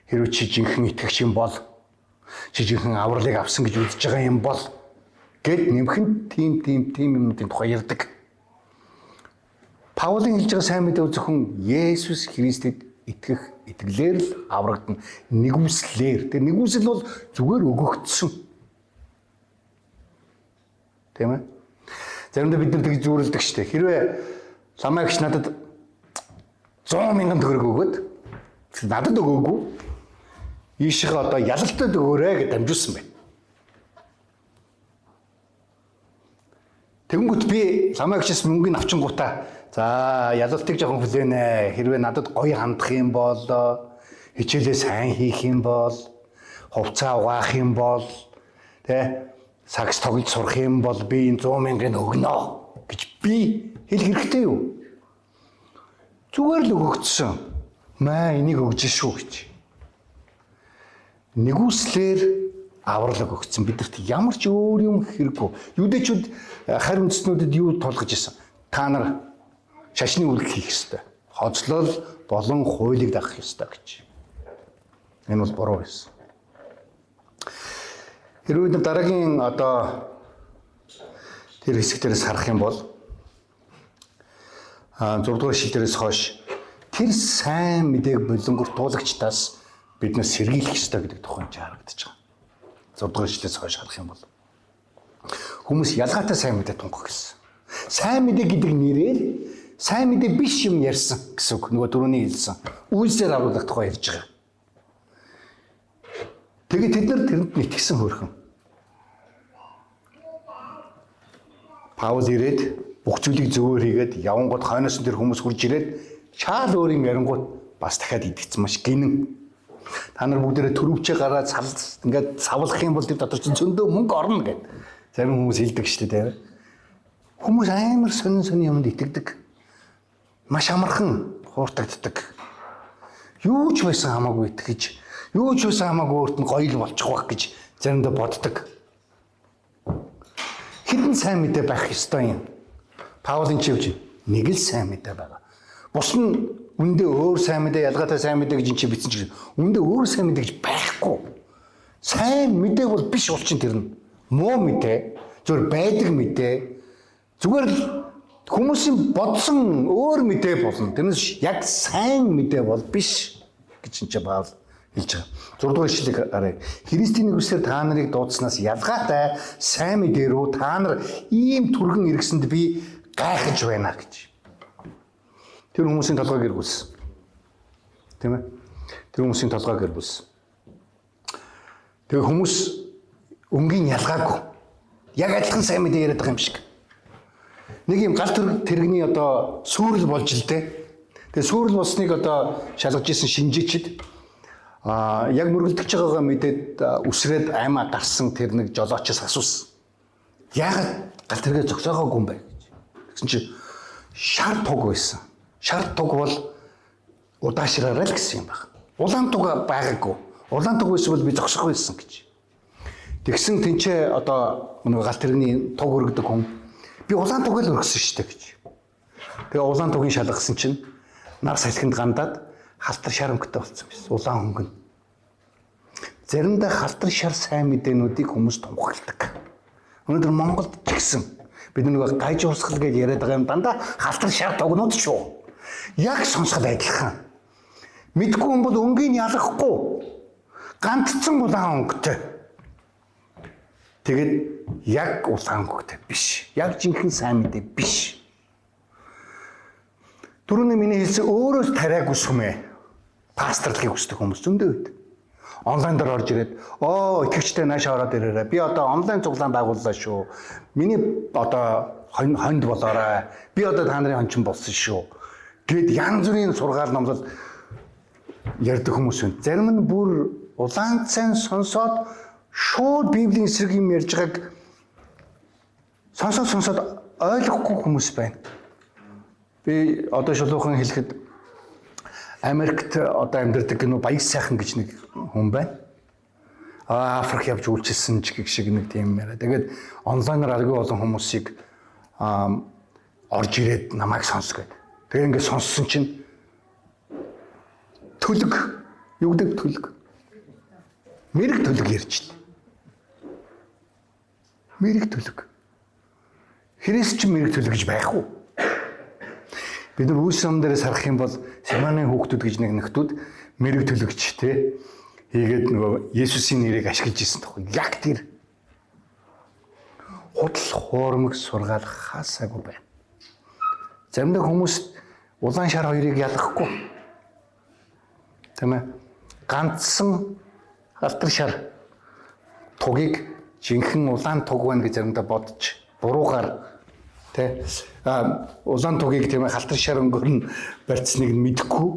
хэрвээ чи жинхэнэ итгэгч юм бол, чи жинхэнэ авралыг авсан гэж үзэж байгаа юм бол гэд нэмхэн тийм тийм тийм юмнуудын тухай ярьдаг. Паулийн хэлж байгаа сайн мэдээ зөвхөн Есүс Христэд итгэх итгэлээр л аврагдана. Нэгүслээр. Тэр нэгүсэл бол зүгээр өгөгдсөн. Тийм ээ? Заримдаа бид нар тэгж зүүрэлдэг шүү дээ. Хэрвээ ламаа гिच надад 100 мянган төгрөг өгөөд надад өгөөгүй. Ийшээ одоо ялалтад өгөөрэй гэж дамжуулсан байна. Тэнгүүт би ламаа гिचээс мөнгөний авчингуудаа за ялалтыг жоохон хүлээнэ. Хэрвээ надад гоё хандах юм бол, хичээлээ сайн хийх юм бол, хувцаа угаах юм бол, тэ сакс тоглож сурах юм бол би энэ 100 мянгыг өгнө гэж би хэлэх хэрэгтэй юу? Зүгээр л өгөгдсөн. Маа энийг өгж шүү гэж. Нэгүслэр авралаг өгсөн. Бидэрт ямар ч өөр юм хэрэггүй. Юудэчүүд харь үндэстнүүдэд юу тулгаж исэн? Та нар шашны үйлдэл хийх ёстой. Хоцлол болон хуулийг дагах ёстой гэж. Энэ бол буруу байсан. Хэрвээ бид дараагийн одоо тэр хэсэг дээрээс харах юм бол 6 дугаар ишлэл дээрээс хойш тэр сайн мэдээг болонгортуулагчдаас бид нар сэргийлэх ёстой гэдэг тухай ч харагдаж байгаа. 6 дугаар ишлэлээс хойш харах юм бол хүмүүс ялгаатай сайн мэдээ тунхаг гэсэн. Сайн мэдээ гэдэг нэрээр сайн мэдээ биш юм ярьсан гэсэн үг. Нөгөө түрүүний хэлсэн. Үйлсээр аврагдах тухай ярьж байгаа. Тэгээд тэд нар тэрэнд итгэсэн хөөрхөн. Паул ирээд бүх зүйлийг зөвөр хийгээд явангууд хойноос нь тэр хүмүүс хурж ирээд шаал өөр юм ярингууд бас дахиад идэгцэн маш гинэн. Та нар бүгдээрээ төрөвчөө гараад сал ингээд савлах юм бол тэр дотор чинь зөндөө мөнгө орно гэд. Зарим хүмүүс хэлдэг шүү дээ. Хүмүүс амар сонин сонин юмд итгэдэг. Маш амархан хууртагддаг. Юу ч байсан хамаагүй итгэж, юу ч байсан хамаагүй өөрт нь гоё л болчих واخ гэж заримдаа боддог. Хэдэн сайн мэдээ байх ёстой юм. Паулын чивж нэг л сайн мэдээ байгаа. Бус нь үндэ өөр сайн мэдээ, ялгаатай сайн мэдээ гэж эн чи бичсэн чинь үндэ өөр сайн мэдээ гэж байхгүй. Сайн мэдээ бол биш улчин тэр нь. Муу мэдээ, зүгээр байдаг мэдээ. Зүгээр л хүмүүсийн бодсон өөр мэдээ болно. Тэрнээс яг сайн мэдээ бол биш гэж энэ чи Паул хэлж байгаа. 6 дугаар ишлэлийг харъя. Христийн нэгүслээр та нарыг дуудсанаас ялгаатай сайн мэдээ рүү та нар ийм түргэн эргэсэнд би гайхаж байна гэж. Тэр хүмүүсийн толгойг эргүүлсэн. Тийм ээ? Тэр хүмүүсийн толгойг эргүүлсэн. Тэгээ хүмүүс өнгийн ялгаагүй. Яг адилхан сайн мэдээ яриад байгаа юм шиг. Нэг юм гал тэрэгний одоо сүрэл болж л дээ. Тэгээ сүрэл болсныг одоо шалгаж исэн шинжээчд яг мөргөлдөж байгаагаа мэдээд үсрээд аймаа гарсан тэр нэг жолоочоос асуусан. Яагаад гал тэргээ зогсоогоогүй юм бэ гэж. Тэгсэн чинь шар туг байсан. Шар туг бол удаашраарай л гэсэн юм байна. Улаан туг байгаагүй. Улаан туг байсан бол би зогсохгүй байсан гэж. Тэгсэн тэнцээ одоо нөгөө гал тэрэгний туг өргөдөг хүн би улаан туг л өргөсөн шүү дээ гэж. Тэгээ улаан тугийн шалгасан чинь нар салхинд гандаад халтар шар өнгөтэй болсон байсан. Улаан хөнгөн. Заримдаа халтар шар сайн мэдээнүүдийг хүмүүс тунхагладаг. Өнөөдөр Монголд ч гэсэн бид нөгөө гаж урсгал гэж яриад байгаа юм дандаа халтар шар тугнууд шүү. Яг сонсоход адилхан. Мэдгүй хүн бол өнгийг ялгахгүй. Гантцсан улаан өнгөтэй. Тэгээд яг улаан өнгөтэй биш. Яг жинхэнэ сайн мэдээ биш. Түрүүний миний хэлсэн өөрөөс тариагүй сүмээ. Пасторлагыг хүсдэг хүмүүс зөндөө байд. Онлайн дээр орж ирээд итгэгчтэй наашаа ороод ирээрэй. Би одоо онлайн цуглаан байгууллаа шүү. Миний одоо хонд болоорой. Би одоо та нарын хончин болсон шүү. Гэт янз бүрийн сургаал номлол ярьдаг хүмүүс байна. Зарим нь бүр улаан цайн сонсоод шууд Библийн эсрэг юм ярьж байгааг сонсоод ойлгохгүй хүмүүс байна. Би одоо шулуухан хэлэхэд Америкт одоо амьдардаг гэнүү Баяг сайхан гэж нэг хүн байна. Африк явж үйлчилсэн ч гэх шиг нэг тийм яриа. Тэгээд онлайнаар аргүй олон хүмүүсийг орж ирээд намайг сонс гээд. Тэгээ ингээд сонссон чинь төлөг юу гэдэг төлөг? Мэрэг төлөг ярьж л. Мэрэг төлөг. Христ ч мэрэг төлөг гэж байх уу? Бид нар үйлс ном дээрээс харах юм бол Симоны хүүхдүүд гэж нэг нөхдүүд мэрэг төлөгч те хийгээд нөгөө Есүсийн нэрийг ашиглаж ирсэн тоххой. Яг тэр худал хуурмаг сургаал хаасаагүй байна. Заримдаа хүмүүс улаан шар хоёрыг ялгахгүй. Тийм ээ. Ганцсан алтар шар тугийг жинхэнэ улаан туг байна гэж заримдаа бодож буруугаар тэ улаан тугийг тийм ээ халтар шар өнгөөр нь барьцсныг нь мэдэхгүй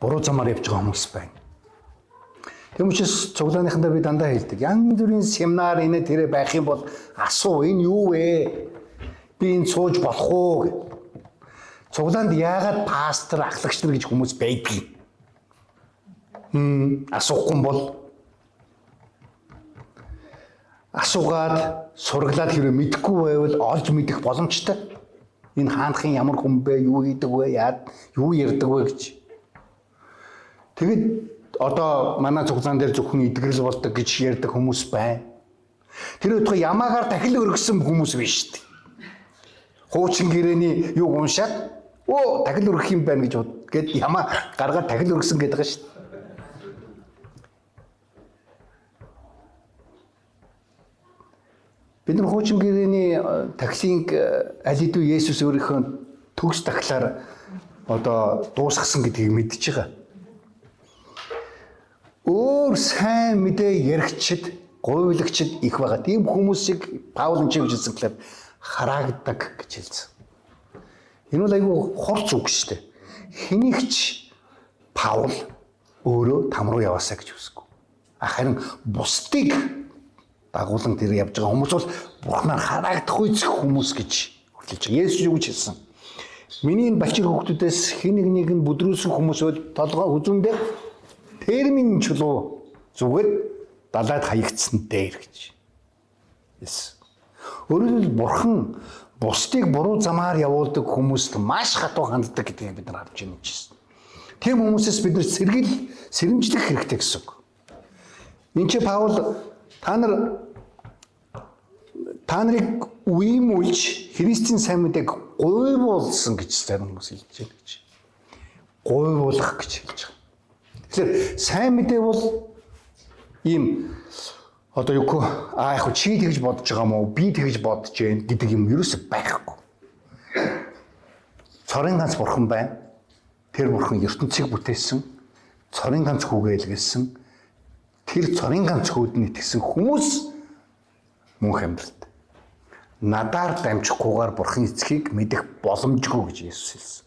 буруу замаар явж байгаа хүмүүс байна. Тийм учраас цуглааныхандаа би дандаа хэлдэг. Янз бүрийн семинар инээ тэрэ байх юм бол асуу энэ юу вэ? Би энэ сууж болох уу гэд. Цуглаанд яагаад пастор, ахлагч нар гэж хүмүүс байдгийг. Асуухгүй бол асуугаад сургалаад хэрвээ мэдэхгүй байвал олж мэдэх боломжтой. Энэ хаанхын ямар хүн бэ, юу хийдэг вэ, яад юу ярьдаг вэ гэж. Тэгэд одоо манай цуглаан дээр зөвхөн эдгэрэл болдог гэж ярьдаг хүмүүс байна. Тэр өдгөө ямаагаар дахил өргөсөн хүмүүс биш шүү дээ. Хуучин гэрээний юуг уншаад өө дахил өргөх юм байна гэж гээд ямаа гаргаад дахил өргөсөн гэдэг байгаа шүү дээ. Бид нар хуучин гэрээний тахилын аль хэдийн Есүс өөрийнхөө төгс тахилаар одоо дуусгасан гэдгийг мэдж байгаа. Өөр сайн мэдээ яригчид, гуйвлагчид их байгаа. Тийм хүмүүсийг Паул энэ гэж хэлсэн гэхээр хараагддаг гэж хэлсэн. Энэ бол айгүй хурц үг шүү дээ. Хэнийг ч Паул өөрөө там руу яваасаа гэж хүсэхгүй. Харин бусдыг дагуулan тэр явж байгаа хүмүүс бол Бурхнаар хараагдах үйцэх хүмүүс гэж хэлж байгаа. Есүс юу гэж хэлсэн? Миний энэ балчир хүүхдүүдээс хэн нэг нэг нь бүдрүүлсэн хүмүүс бол толгой хүзүүндээ термин чулуу зүгээр далайд хаягдсан дээр гэж хэлсэн. Өөрөөр хэлбэл Бурхан бусдыг буруу замаар явуулдаг хүмүүст маш хатуу ханддаг гэдгийг бид нар харж байна гэж. Тийм хүмүүсээс бид нар сэргийл сэрэмжлэх хэрэгтэй гэсэн үг. Энд чи Паул та нарыг үеимүүлж Христийн сайн мэдээг гуйвуулсан гэж зарим хүмүүс хэлж байна гэж. Гуйвуулах гэж хэлж байгаа. Тэгэхээр сайн мэдээ бол ийм одоо юу гэх аа яг чи тэгж бодож байгаа мó би тэгж бодож जैन гэдэг юм ерөөсөй байхгүй. Цорын ганц бурхан байна. Тэр бурхан ертөнцийг бүтээсэн. Цорын ганц хүүгээ илгээсэн. Тэр цорын ганц хүүд нь итгэсэн хүмүүс мөнх амьдралд. Надаар дамжихгүйгээр бурхан эцгийг мэдэх боломжгүй гэж Есүс хэлсэн.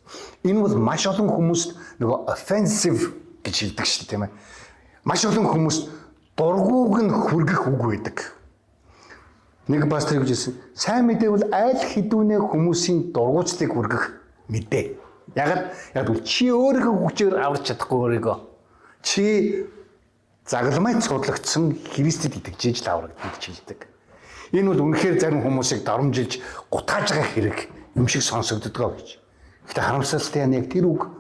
Энэ бол маш олон хүмүүст нөгөө offensive гэж хэлдэг шүү дээ, тийм ээ. Маш олон хүмүүст дургууг нь хүргэх үг байдаг. Нэг пастор гэж хэлсэн. Сайн мэдээ бол аль хэдүүнээ хүмүүсийн дургуутслыг хүргэх мэдээ. Яг л чи өөрийнхөө хүчээр аварч чадахгүй өөрийгөө. Чи загалмайд судлагдсан Христэд итгэж л аврагдана гэж хэлдэг. Энэ бол үнэхээр зарим хүмүүсийг дарамжилж гутааж байгаа хэрэг юм шиг сонсогддог гэж. Гэхдээ харамсалтай нь яг тэр үг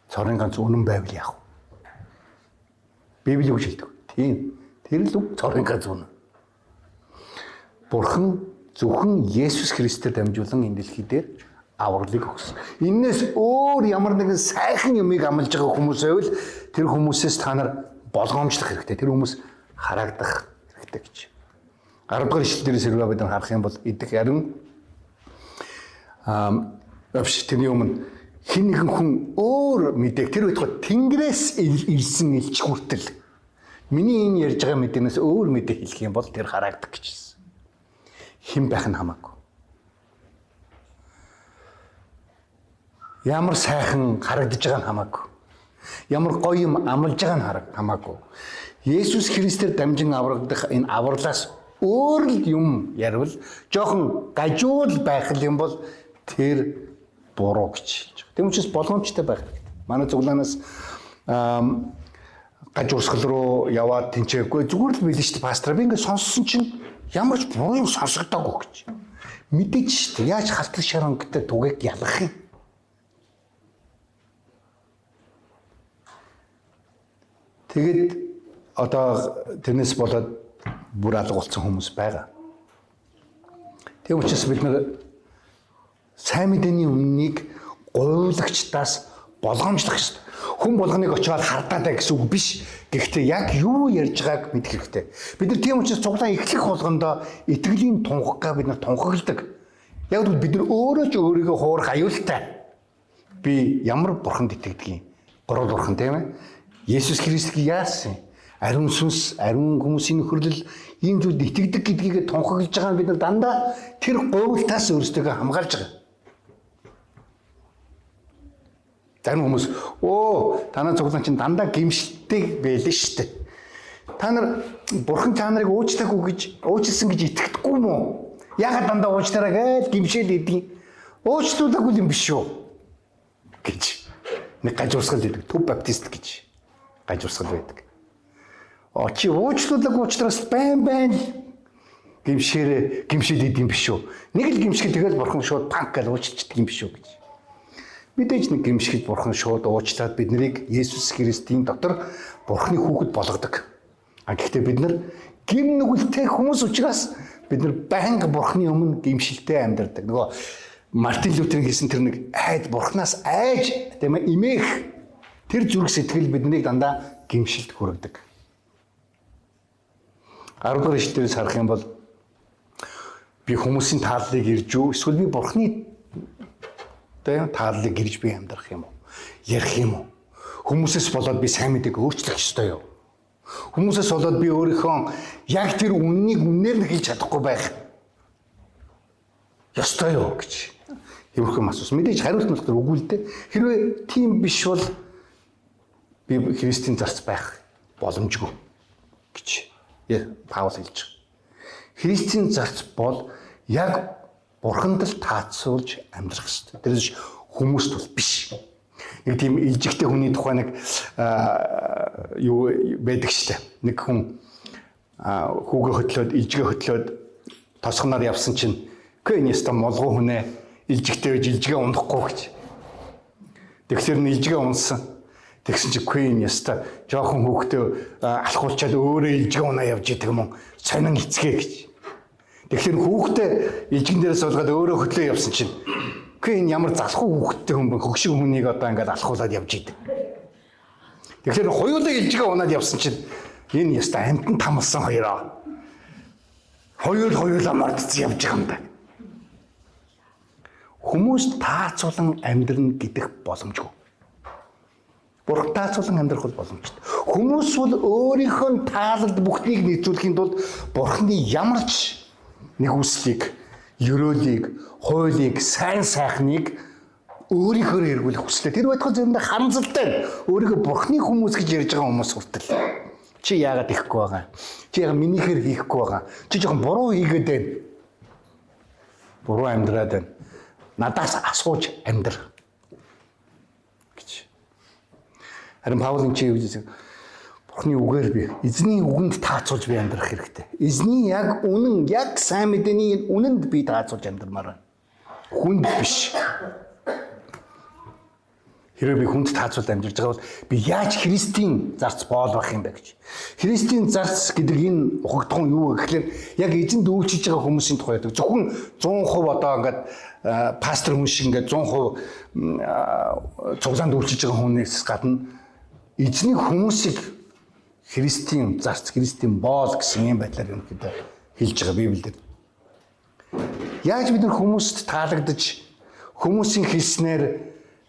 цорын ганц үнэн байвал яах вэ? Библи үг хэлдэг. Тийм. Тэр л үг цорын ганц үнэн. Бурхан зөвхөн Есүс Христээр дамжуулан энэ дэлхий дээр авралыг өгсөн. Эннээс өөр ямар нэгэн сайхан юмыг амлаж байгаа хүмүүс байвал тэр хүмүүсээс та нар болгоомжлох хэрэгтэй. Тэр хүмүүс хараагдах хэрэгтэй гэж. 10 дугаар ишлэл дээрээс хэрвээ бид нар харах юм бол идэх ариун тэрний өмнө хэн нэгэн хүн өөр мэдээг тэр байтугай Тэнгэрээс ирсэн элч хүртэл миний энэ ярьж байгаа мэдээнээс өөр мэдээ хэлэх юм бол тэр хараагдах гэж хэлсэн. Хэн байх нь хамаагүй. Ямар сайхан харагдаж байгаа нь хамаагүй. Ямар гоё юм амлаж байгаа нь хамаагүй. Есүс Христээр дамжин аврагдах энэ авралаас өөр л юм ярил жоохон гажуул байх юм бол тэр буруу гэж хэлж байгаа. Тэм учраас болгоомжтой байх хэрэгтэй. Манай цуглаанаас гаж урсгал руу яваад тэнцээгүй зүгээр л билээ шүү дээ пастор. Би ингээд сонссон чинь ямар ч буруу юм сонсогдоогүй гэж. Мэдээж шүү дээ. Яаж халтал шарангатай түгээг ялгах юм? Тэгээд одоо тэрнээс болоод бүр алга болсон хүмүүс байгаа. Тийм учраас бид нар сайн мэдээний үннийг гуйвлагчдаас болгоомжлох ёстой. Хүн болгоныг очиод хардаатай гэсэн үг биш. Гэхдээ яг юу ярьж байгааг мэдэх хэрэгтэй. Бид нар тийм учраас цуглаан эхлэх болгондоо итгэлийн тунхагаа бид нар тунхагладаг. Яг л бид нар өөрөө ч өөрийгөө хуурах аюултай. Би ямар бурханд итгэдэг юм? Гурван бурхан тийм ээ. Есүс Христийг яасан? Ариун сүнс, ариун хүмүүсийн нөхөрлөл ийм зүйлд итгэдэг гэдгийг тунхаглаж байгаа нь бид нар дандаа тэр гуйлтаас өөрсдөө хамгаалж байгаа. Зарим хүмүүс танай цуглаан чинь дандаа гимшилтэй байлээ шүү дээ. Та нар бурхан та нарыг уучлаагүй гэж уучлсан гэж итгэдэггүй юм уу? Яагаад дандаа уучлаарай гэж гимшээл идэг. Уучлуулаагүй юм биш үү гэж нэг гаж урсгал идэг. Төв баптист гэж Гажуусгал байдаг. Чи уучлуулаагүй учраас байн байн гимшээрээ гимшээд идэм биш үү? Нэг л гимшгэд тэгэл бурхан шууд панк гэж уучлчихдаг юм биш үү гэж. Мэдээж нэг гимшгэд бурхан шууд уучлаад бид нарыг Есүс Христийн дотор бурханы хүүхэд болгодог. А гэхдээ бид нар гим нүгэлтэй хүмүүс учраас бид нар байнга бурханы өмнө гимшилтэй амьдардаг. Нөгөө Мартин Лютерийн хэлсэн тэр нэг айд бурханаас айж тийм ээ имэх тэр зүрх сэтгэл биднийг дандаа гимшилд хүргэдэг. 10 дугаар ишлэлээс харах юм бол би хүмүүсийн тааллыг ирж үү эсвэл би бурхны тааллыг ирж би амьдрах юм уу? Ярих юм уу? Хүмүүсээс болоод би сайн мэдээг өөрчлөх ёстой юу? Хүмүүсээс болоод би өөрийнхөө яг тэр үннийг үннээр нь хэлж чадахгүй байх ёстой юу гэж хэвэрхэн асуусан. Мэдээж хариулт нь болохоор үгүй л дээ. Хэрвээ тийм биш бол би Христийн зарц байх боломжгүй гэж Паул хэлж байгаа. Христийн зарц бол яг бурханд л таацуулж амьдрах ёстой. Тэрээс хүмүүст бол биш. Нэг тийм илжигтэй хүний тухай нэг юу байдаг штэ. Нэг хүн хүүгээ хөтлөөд, илжгээ хөтлөөд тосгоноор явсан чинь үгүй энэ ёстой молгоо хүнээ илжигтэй байж илжгээ унахгүй гэж. Тэгэхээр нь илжгээ унсан. Тэгсэн чинь үгүй энэ ёстой жоохон хүүхдээ алхуулчаад өөрөө илжгээ унаа явж идэг юм сонин эцгээ гэж. Тэгэхээр хүүхдээ илжгэн дээрээс суулгаад өөрөө хөтлөө явсан чинь үгүй энэ ямар залхуу хүүхдтэй хүн бэ, хөгшин хүнийг одоо ингээд алхуулаад явж идэг. Тэгэхээр хоёулаа илжгээ унаад явсан чинь энэ ёстой амтан тамалсан хоёроо. Хоёулаа мордсон явж байгаа юм да. Хүмүүс таацуулан амьдрна гэдэг боломжгүй. Бурхан таацуулан амьдрах бол боломжтой. Хүмүүс бол өөрийнхөө таалалд бүхнийг нийцүүлэхийн тулд Бурханы ямар ч нэгүслийг, ерөөлийг, хуулийг, сайн сайхныг өөрийнхөө эргүүлэх хүсэлтэй. Тэр байтугай заримдаа харамсалтай нь өөрийгөө Бурханы хүмүүс гэж ярьж байгаа хүмүүс хүртэл чи яагаад ихгүй байгаа? Чи яагаад минийхээр хийхгүй байгаа? Чи жоохон буруу хийгээд байна. Буруу амьдраад байна. Надаас асууж амьдр гэж. Харин Паул энэ чи юу гэж Бурхны үгээр би эзний үгэнд таацуулж би амьдрах хэрэгтэй. Эзний яг үнэн, яг сайн мэдээний үнэнд би таацуулж амьдрмаар байна. Хүнд биш. Хэрвээ би хүнд таацуул амьдарч байгаа бол би яаж Христийн зарц боол байх юм бэ гэж. Христийн зарц гэдэг энэ ухагдхан юу вэ гэхлээр яг эзэнд үйлчилж байгаа хүмүүсийн тухай байдаг. Зөвхөн 100% одоо ингээд пастор хүн шиг ингээд 100% цуглаанд үйлчилж байгаа хүнээс гадна эзний хүмүүсийг Христийн зарц, Христийн боол гэсэн юм байдлаар ерөнхийдөө хэлж байгаа Библиэлд. Яаж бид нар хүмүүст таалагдаж хүмүүсийн хэлснээр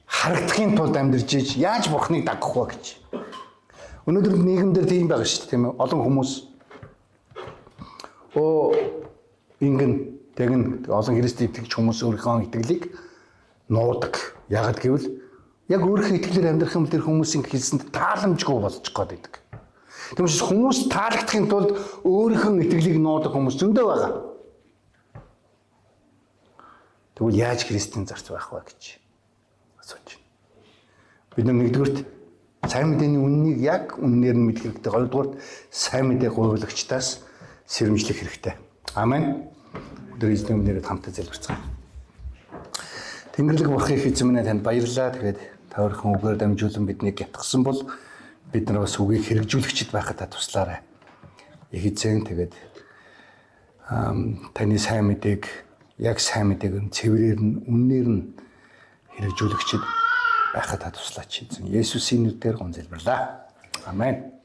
харагдахын тулд амьдарч иж яаж Бурхныг дагах вэ гэж. Өнөөдөр нийгэмдэр тийм байгаа шүү дээ, тийм ээ. Олон хүмүүс ингэн тэгэн олон Христ итгэгч хүмүүс өөрийнхөө итгэлийг нуудаг. Яагаад гэвэл яг өөрийнхөө итгэлээр амьдрах юм тэр хүмүүсийн хэлсэнд тааламжгүй болчих гээд байдаг. Тийм учраас хүмүүс таалагдахын тулд өөрийнхөө итгэлийг нуудаг хүмүүс зөндөө байгаа. Тэгвэл яаж Христийн зарц байх вэ гэж асууж байна. Бид нар нэгдүгürt сайн мэдээний үннийг яг үннээр нь мэдэх хэрэгтэй. Хоёрдугаарт сайн мэдээ гуйвлагчдаас сэрэмжлэх хэрэгтэй. Амен. Өдөр эзний өмнө хамтдаа залбирцгаая. Тэнгэрлэг Бурхан их эзэн минь танд баярлалаа. Тэгээд та өөрийнхөө үгээр дамжуулан биднийг гятгсан бол бид нар бас үгийг хэрэгжүүлэгчд байхад та туслаарай. Их эзэн тэгээд таны сайн мэдээг яг сайн мэдээг цэврээр нь үннээр нь хэрэгжүүлэгчд байхад та туслаач эзэн. Есүсийн нэрээр гон залбирлаа. Амен.